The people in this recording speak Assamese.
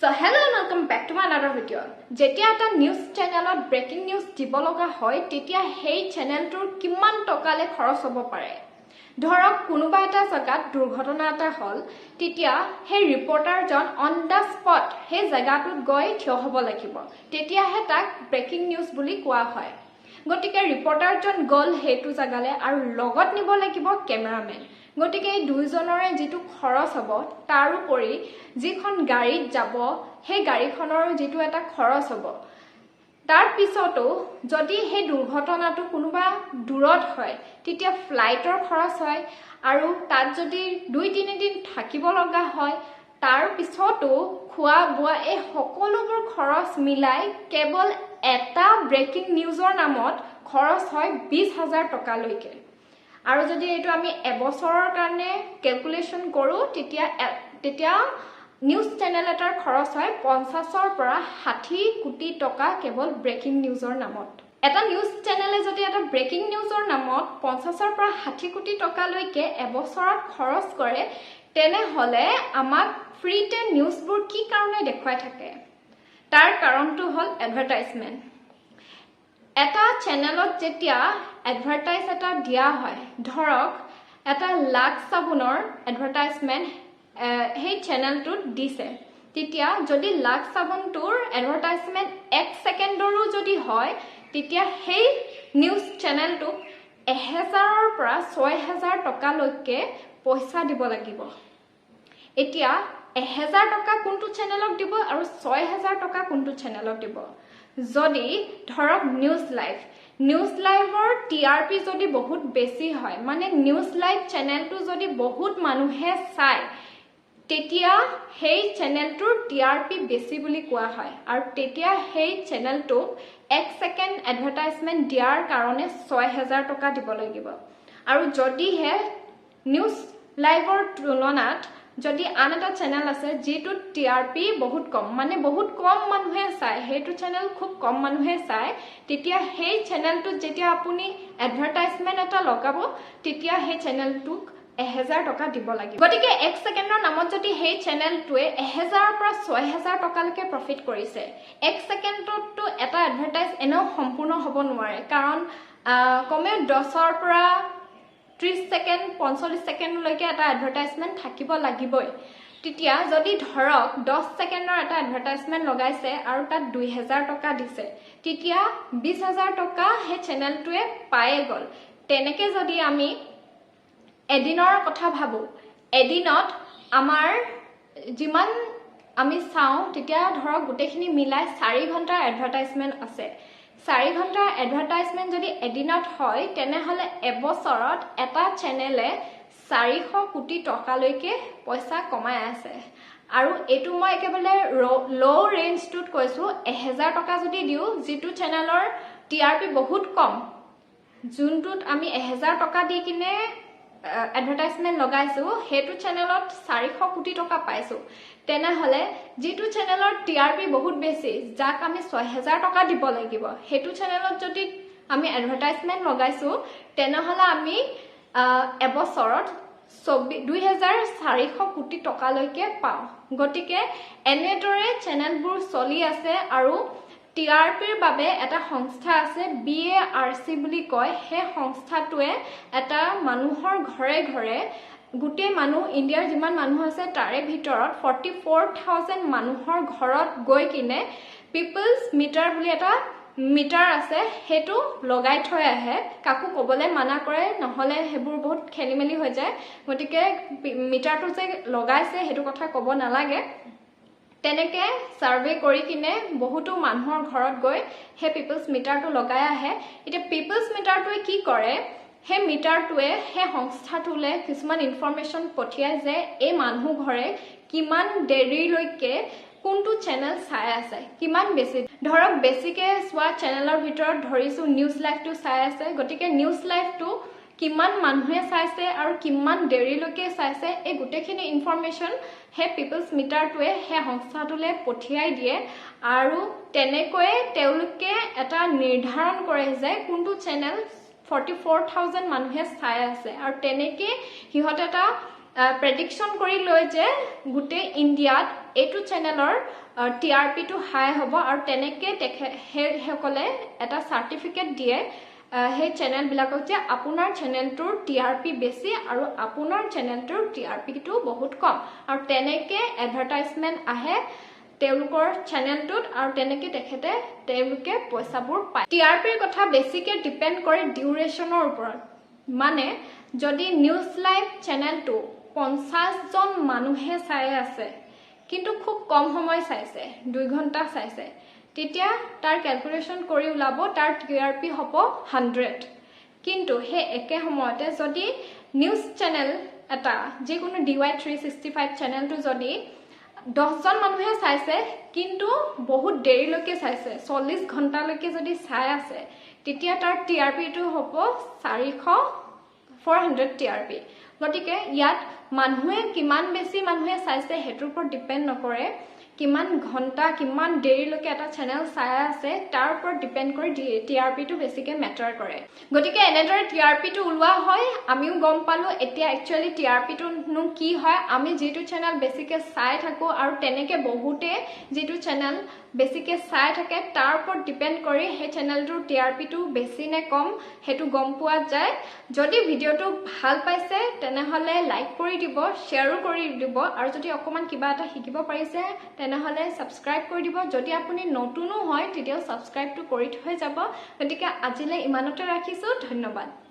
So hello and welcome back to my another video. যেতিয়া এটা নিউজ চেনেলত ব্ৰেকিং নিউজ দিব লগা হয়, তেতিয়া সেই চেনেলটোৰ কিমান টকালৈ খৰচ হ'ব পাৰে? ধৰক কোনোবা এটা জেগাত দুৰ্ঘটনা এটা হ'ল, তেতিয়া সেই ৰিপৰ্টাৰজন অন the spot সেই জেগাটোত গৈ থিয় হ'ব লাগিব, তেতিয়াহে তাক ব্ৰেকিং নিউজ বুলি কোৱা হয়। গতিকে ৰিপৰ্টাৰজন গ'ল সেইটো জেগালৈ আৰু লগত নিব লাগিব কেমেৰামেন। গতিকে এই দুইজনৰে যিটো খৰচ হ'ব, তাৰোপৰি যিখন গাড়ীত যাব সেই গাড়ীখনৰো যিটো এটা খৰচ হ'ব, তাৰ পিছতো যদি সেই দুৰ্ঘটনাটো কোনোবা দূৰত হয়, তেতিয়া ফ্লাইটৰ খৰচ হয় আৰু তাত যদি 2-3 দিন থাকিব লগা হয়, তাৰ পিছতো খোৱা বোৱা, এই সকলোবোৰ খৰচ মিলাই কেৱল এটা ব্ৰেকিং নিউজৰ নামত খৰচ হয় 20,000 টকালৈকে। আৰু যদি এইটো আমি এবছৰৰ কাৰণে কেলকুলেশ্যন কৰোঁ, তেতিয়া তেতিয়া নিউজ চেনেল এটাৰ খৰচ হয় 50ৰ পৰা 60 কোটি টকা কেৱল ব্ৰেকিং নিউজৰ নামত। এটা নিউজ চেনেলে যদি এটা ব্ৰেকিং নিউজৰ নামত 50ৰ পৰা 60 কোটি টকালৈকে এবছৰত খৰচ কৰে, তেনেহ'লে আমাক ফ্ৰীতে নিউজবোৰ কি কাৰণে দেখুৱাই থাকে? তাৰ কাৰণটো হ'ল এডভাৰটাইজমেণ্ট। এটা চেনেলত যেতিয়া এডভাৰটাইজ এটা দিয়া হয়, ধৰক এটা লাক্স চাবোনৰ এডভাৰটাইজমেণ্ট সেই চেনেলটোত দিছে, তেতিয়া যদি লাক্স চাবোনটোৰ এডভাৰটাইজমেণ্ট এক ছেকেণ্ডৰো যদি হয়, তেতিয়া সেই নিউজ চেনেলটোক 1000ৰ পৰা 6000 টকালৈকে পইচা দিব লাগিব। এতিয়া 1000 টকা কোনটো চেনেলক দিব আৰু 6000 টকা কোনটো চেনেলক দিব? যদি ধৰক নিউজ লাইভ, নিউজ লাইভৰ টিআৰপি যদি বহুত বেছি হয়, মানে নিউজ লাইভ চেনেলটো যদি বহুত মানুহে চায়, তেতিয়া সেই চেনেলটোৰ টিআৰপি বেছি বুলি কোৱা হয় আৰু তেতিয়া সেই চেনেলটোক এক ছেকেণ্ড এডভাৰটাইজমেণ্ট দিয়াৰ কাৰণে 6000 টকা দিব লাগিব। আৰু যদিহে নিউজ লাইভৰ তুলনাত যদি আন এটা চেনেল আছে যিটোত টিআৰপি বহুত কম, মানে বহুত কম মানুহে চায়, সেইটো চেনেল খুব কম মানুহে চায়, তেতিয়া সেই চেনেলটোত যেতিয়া আপুনি এডভাৰটাইজমেণ্ট এটা লগাব, তেতিয়া সেই চেনেলটোক 1000 টকা দিব লাগিব। গতিকে এক ছেকেণ্ডৰ নামত যদি সেই চেনেলটোৱে 1000ৰ পৰা 6000 টকালৈকে প্ৰফিট কৰিছে, এক ছেকেণ্ডততো এটা এডভাৰটাইজ এনেও সম্পূৰ্ণ হ'ব নোৱাৰে, কাৰণ কমেও 10ৰ পৰা 30 ছেকেণ্ড, 45 ছেকেণ্ডলৈকে এটা এডভাৰটাইজমেণ্ট থাকিব লাগিবই। তেতিয়া যদি ধৰক 10 ছেকেণ্ডৰ এটা এডভাৰটাইজমেণ্ট লগাইছে আৰু তাত 2000 টকা দিছে, তেতিয়া 20,000 টকা সেই চেনেলটোৱে পায়ে গ'ল। তেনেকে যদি আমি এদিনৰ কথা ভাবোঁ, এদিনত আমাৰ যিমান আমি চাওঁ, তেতিয়া ধৰক গোটেইখিনি মিলাই 4 ঘণ্টাৰ এডভাৰটাইজমেণ্ট আছে। 4 ঘণ্টাৰ এডভাৰটাইজমেণ্ট যদি এদিনত হয়, তেনেহ'লে এবছৰত এটা চেনেলে 400 কোটি টকালৈকে পইচা কমাই আছে। আৰু এইটো মই একেবাৰে ল' ৰেঞ্জটোত কৈছোঁ। 1000 টকা যদি দিওঁ, যিটো চেনেলৰ টিআৰপি বহুত কম, যোনটোত আমি 1000 টকা দি কিনে এডভাৰটাইজমেণ্ট লগাইছোঁ, সেইটো চেনেলত 400 কোটি টকা পাইছোঁ। তেনেহ'লে যিটো চেনেলৰ টিআৰপি বহুত বেছি, যাক আমি 6000 টকা দিব লাগিব, সেইটো চেনেলত যদি আমি এডভাৰটাইজমেণ্ট লগাইছোঁ, তেনেহ'লে আমি এবছৰত 2400 কোটি টকালৈকে পাওঁ। গতিকে এনেদৰে চেনেলবোৰ চলি আছে। আৰু টিআৰপিৰ বাবে এটা সংস্থা আছে, বিএআৰচি বুলি কয়। সেই সংস্থাটোৱে এটা মানুহৰ ঘৰে ঘৰে, গোটেই মানুহ, ইণ্ডিয়াৰ যিমান মানুহ আছে, তাৰে ভিতৰত 44,000 মানুহৰ ঘৰত গৈ কিনে পিপলছ মিটাৰ বুলি এটা মিটাৰ আছে, সেইটো লগাই থৈ আহে। কাকো ক'বলৈ মানা কৰে, নহ'লে সেইবোৰ বহুত খেলি মেলি হৈ যায়। গতিকে মিটাৰটো যে লগাইছে সেইটো কথা ক'ব নালাগে। তেনেকে ছাৰ্ভে কৰি কিনে বহুতো মানুহৰ ঘৰত গৈ সেই পিপলছ মিটাৰটো লগাই আহে। এতিয়া পিপলছ মিটাৰটোৱে কি কৰে? সেই মিটাৰটোৱে সেই সংস্থাটোলৈ কিছুমান ইনফৰমেশ্যন পঠিয়াই যে এই মানুহ ঘৰে কিমান দেৰিলৈকে কোনটো চেনেল চাই আছে, কিমান বেছি। ধৰক বেছিকে চোৱা চেনেলৰ ভিতৰত ধৰিছোঁ নিউজ লাইভটো চাই আছে। গতিকে নিউজ লাইভটো কিমান মানুহে চাইছে আৰু কিমান দেৰিলৈকে চাইছে, এই গোটেইখিনি ইনফৰমেশ্যন সেই পিপলছ মিটাৰটোৱে সেই সংস্থাটোলৈ পঠিয়াই দিয়ে আৰু তেনেকৈয়ে তেওঁলোকে এটা নিৰ্ধাৰণ কৰে যে কোনটো চেনেল 44,000 মানুহে চাই আছে আৰু তেনেকৈ সিহঁতে এটা প্ৰেডিকশ্যন কৰি লয় যে গোটেই ইণ্ডিয়াত এইটো চেনেলৰ টিআৰপিটো হাই হ'ব, আৰু তেনেকৈ সেইসকলে এটা চাৰ্টিফিকেট দিয়ে সেই চেনেলবিলাকক যে আপোনাৰ চেনেলটোৰ টিআৰপি বেছি আৰু আপোনাৰ চেনেলটোৰ টিআৰপিটো বহুত কম, আৰু তেনেকৈ এডভাৰটাইজমেণ্ট আহে তেওঁলোকৰ চেনেলটোত, আৰু তেনেকৈ তেওঁলোকে পইচাবোৰ পায়। টিআৰপিৰ কথা বেছিকৈ ডিপেণ্ড কৰে ডিউৰেশ্যনৰ ওপৰত। মানে যদি নিউজ লাইভ চেনেলটো 50জন মানুহে চাই আছে, কিন্তু খুব কম সময় চাইছে, 2 ঘণ্টা চাইছে, তেতিয়া তাৰ কেলকুলেশ্যন কৰি ওলাব তাৰ টিআৰপি হ'ব 100। কিন্তু সেই একে সময়তে যদি নিউজ চেনেল এটা, যিকোনো DY 365 চেনেলটো যদি 10জন মানুহে চাইছে, কিন্তু বহুত দেৰিলৈকে চাইছে, 40 ঘণ্টালৈকে যদি চাই আছে, তেতিয়া তাৰ টিআৰপিটো হ'ব 400 টিআৰপি। গতিকে ইয়াত মানুহে কিমান বেছি মানুহে চাইছে সেইটোৰ ওপৰত ডিপেণ্ড নকৰে, কিমান ঘণ্টা কিমান দেৰিলৈকে এটা চেনেল চাই আছে তাৰ ওপৰত ডিপেণ্ড কৰি টিআৰপিটো বেছিকৈ মেটাৰ কৰে। গতিকে এনেদৰে টিআৰপিটো ওলোৱা হয়। আমিও গম পালোঁ এতিয়া একচুৱেলি টিআৰপিটোনো কি হয়। আমি যিটো চেনেল বেছিকৈ চাই থাকোঁ আৰু তেনেকৈ বহুতে যিটো চেনেল বেছিকৈ চাই থাকে তাৰ ওপৰত ডিপেণ্ড কৰি সেই চেনেলটোৰ টিআৰপিটো বেছি নে কম সেইটো গম পোৱা যায়। যদি ভিডিঅ'টো ভাল পাইছে তেনেহ'লে লাইক কৰি দিব, শ্বেয়াৰো কৰি দিব, আৰু যদি অকণমান কিবা এটা শিকিব পাৰিছে তেনেহ'লে ছাবস্ক্ৰাইব কৰি দিব। যদি আপুনি নতুনো হয় তেতিয়াও ছাবস্ক্ৰাইবটো কৰি থৈ যাব। গতিকে আজিলৈ ইমানতে ৰাখিছোঁ, ধন্যবাদ।